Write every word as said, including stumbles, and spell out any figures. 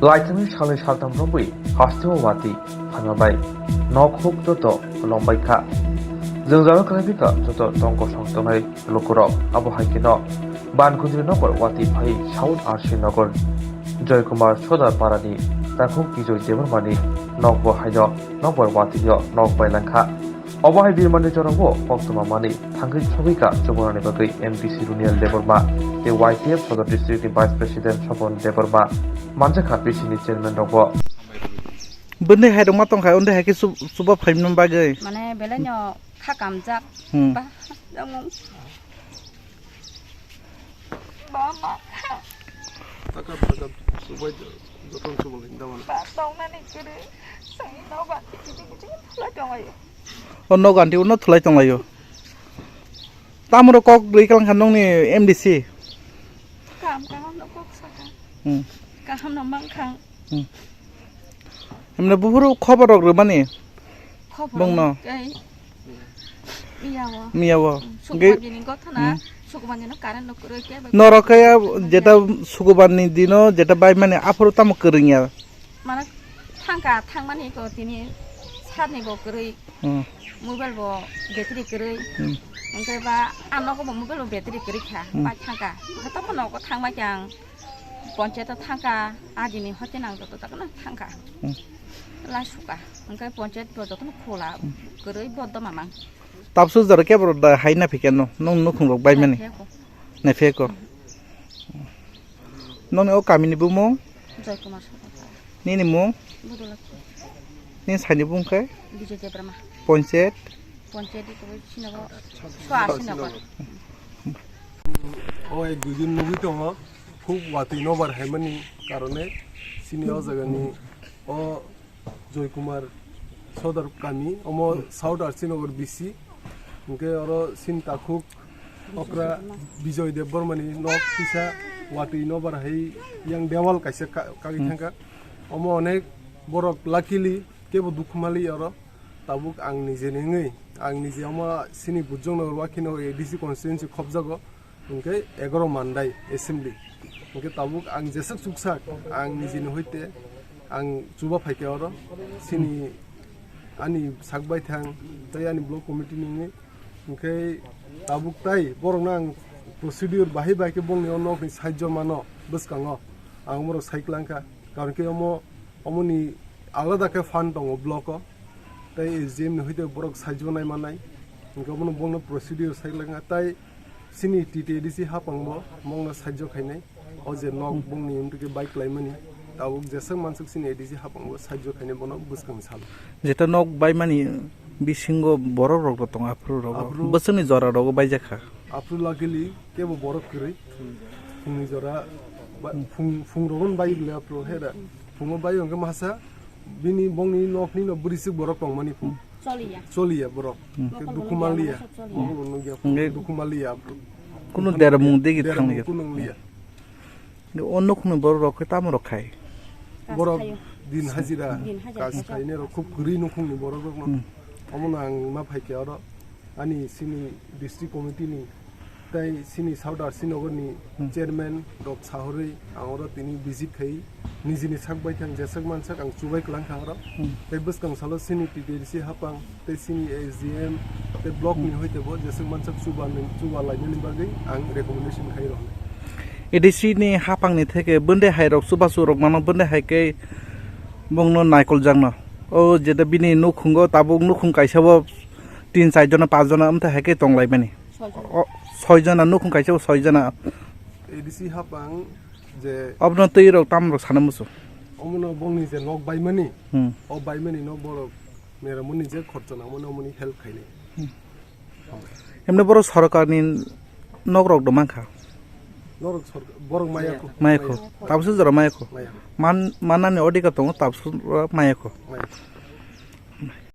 Laithangni salni saltham romwi hasteo watwi phaima bai nok huk joto lombai kha. Jwngjalo kwlai bikha joto tong kosong tongnai lukurok. Abo hai kheno Bankhundri nokbar watwi phai South R C Nagar Joykumar Sodar parani takhuk Bijoy Debbarmani nokbo haino nokbar watwio nok bai langkha. Obo hai birmani jorao koktwma manwi thangwi sogwi kha chubunani bagwi M D C Runiel Debbarma tei Y T F Sodor District ni Vice President Sopon Debbarma manjakha B C ni chairman rokbo. Bwndwi hai rwma tongkha, wndwi hai khe chu-, chuba phaimani bagwi. Mane belai no kha kamjak. Hmm. Ba, jamung. Ba, ma. Taka taka chubai joto chuba lai dawan. Ba, tongnani kwrwi. Sangwi no ba, kiching kiching thulai tongayo. O nok anti uno thulai tonglaio. Tamoro kok rwi kalang kha nongni M D C. Kam kaham no kok saka. Hmm. Kaham no mankha. Hmm. Emne buphuru khobor rok rwmani. Khobor bongno. Tei miyawo. Miyawo. Hmm, hwnkhe, Sukmangini gothana, hmm. Sukmangino current no kwrwi khe bai. Norok khe jeta Sukubarni dino jeta baimani aphuru tamo kwrwngya. Mane thangkha, thangmani ko tini sarni bo kwrwi, hmm. Mobile bo battery kwrwi. Hmm. Hwnkhe ba a nogo bo mobile bo battery kwrwi kha, hmm. Bai thangkha. Hwnkhe tamo nogo thangbai khe ang ponchayat o thangkha, agini hoite nang joto jaga no thangkha. Hmm. Lai suka. Hwnkhe ponchayat bo jotono khola, hmm. Kwrwi bo doma mang. Tabsu jora kebo da hai na phikeno, nong nukhung rok baimani. Naiphiyako. Naiphiyako. Nongni o kamini bumung? Joy Kumar Sarkar. Nini mung? Budulakhi. Nini saini bumung khe? Bijoy Debbarma. Ponchayat? Ponchayat iko sinago, Soa sinago. O ek dui din nugwi tongo, khub watwi nobar haimani karone sini o jagani o Joy Kumar Sodar kami, omo South R C Nagar B C, hwnkhe oro sini takhuk okra Bijoy Debbarmani nok kisa watwi nobar hai yang dewal kaisa ka-, kagwi thangkha. Omo onek borok luckily kebo dukhu maliya oro, tabuk ang nijeni wngwi, ang nije omo sini Bujong Nagar wakhino A D C constituency khobjago. Hwnkhe egaroh mandai assembly. Hwnkhe tabuk ang jeswk chuksak, ang nijini hoite ang chuba phaikhe oro sini ani sak baithang tei ani block committee ni wngwi. Hwnkhe tabuk tai borokno ang procedure bahai bai khe bongni o nokni side joma no bwskango ang omorok sai klangkha. Karon khe omo, omoni alada khe fund tongo block o. Tei S D M ni hoite borok saijo nai manai. Hwnkhe obono bongno procedure sai langa. Tai sini T T A D C hapang bo bongno saijo khainai. O je nok bongni wngtwi khe bai klaimani. Tabuk jeswk manswk sini A D C hapang bo saijo khainai bono bwskang sal. Jeta nok baimani bisingo borok rok bo tongo, aphuru rok bo. Aphuru. Bwswkni jora rogo baijakha. Aphuru luckily kebo borok kwrwi. Phungni jora ba, phung, phung rogon bai le aphuru hera. Phungo bai hwnkhe masa bini bongni nokni no bwrwisik borok tongmani phung. Choliya. Choliya borok. Hmm. Khe dukhu manliya. Choliya. Borok nukya phung dukhu manliya aphuru. Kunu dermung digi dermung thangya. Kunu wngya. O nukhungni borok rok khe tamo rok khai? Borok din hajira, din hajira kaj khainai rok khub kwrwi nukhungni borok rokno. Hmm. Omono ang ma phaikhe oro ani sini district committee ni tei sini South R C Nagar ni, hmm, chairman rok sahorwi ang oro tini visit khai nijini sak baithang jeswk mansak ang chubai kwlangkha oro. Hmm. Tei bwskang salo sini T T A D C hapang tei sini S D M tei block ni, hmm, hoite bo jeswk mansak chuba nung chuba lainani bagwi ang recommendation khai rw. A D C ni hapang ni theke bwndai hai rok chubachu rok mano, bwndai hai khe bongno naikol jakno. O jeta bini nukhungo tabuk nukhung kaisa bo tin char jona, panch jona amtwi hai khe tong lai mani. Soi jona. O, soi jona, nukhung kaisa bo soi jona. A D C hapang je. Obono twi rok tam rok sana musu. Omono bongni je nok baimani, hmm, o baimani no borok meramuni je khorcha nangmani omoni help khainai. Hmm. Emne borok sorkarni nok rok do mankha. Norok sorkar, borok maya kho. Maya kho. Maya. Tabukse jora maya kho. Maya. Man, manani odhikar tongo, tabukse maya kho. Maya.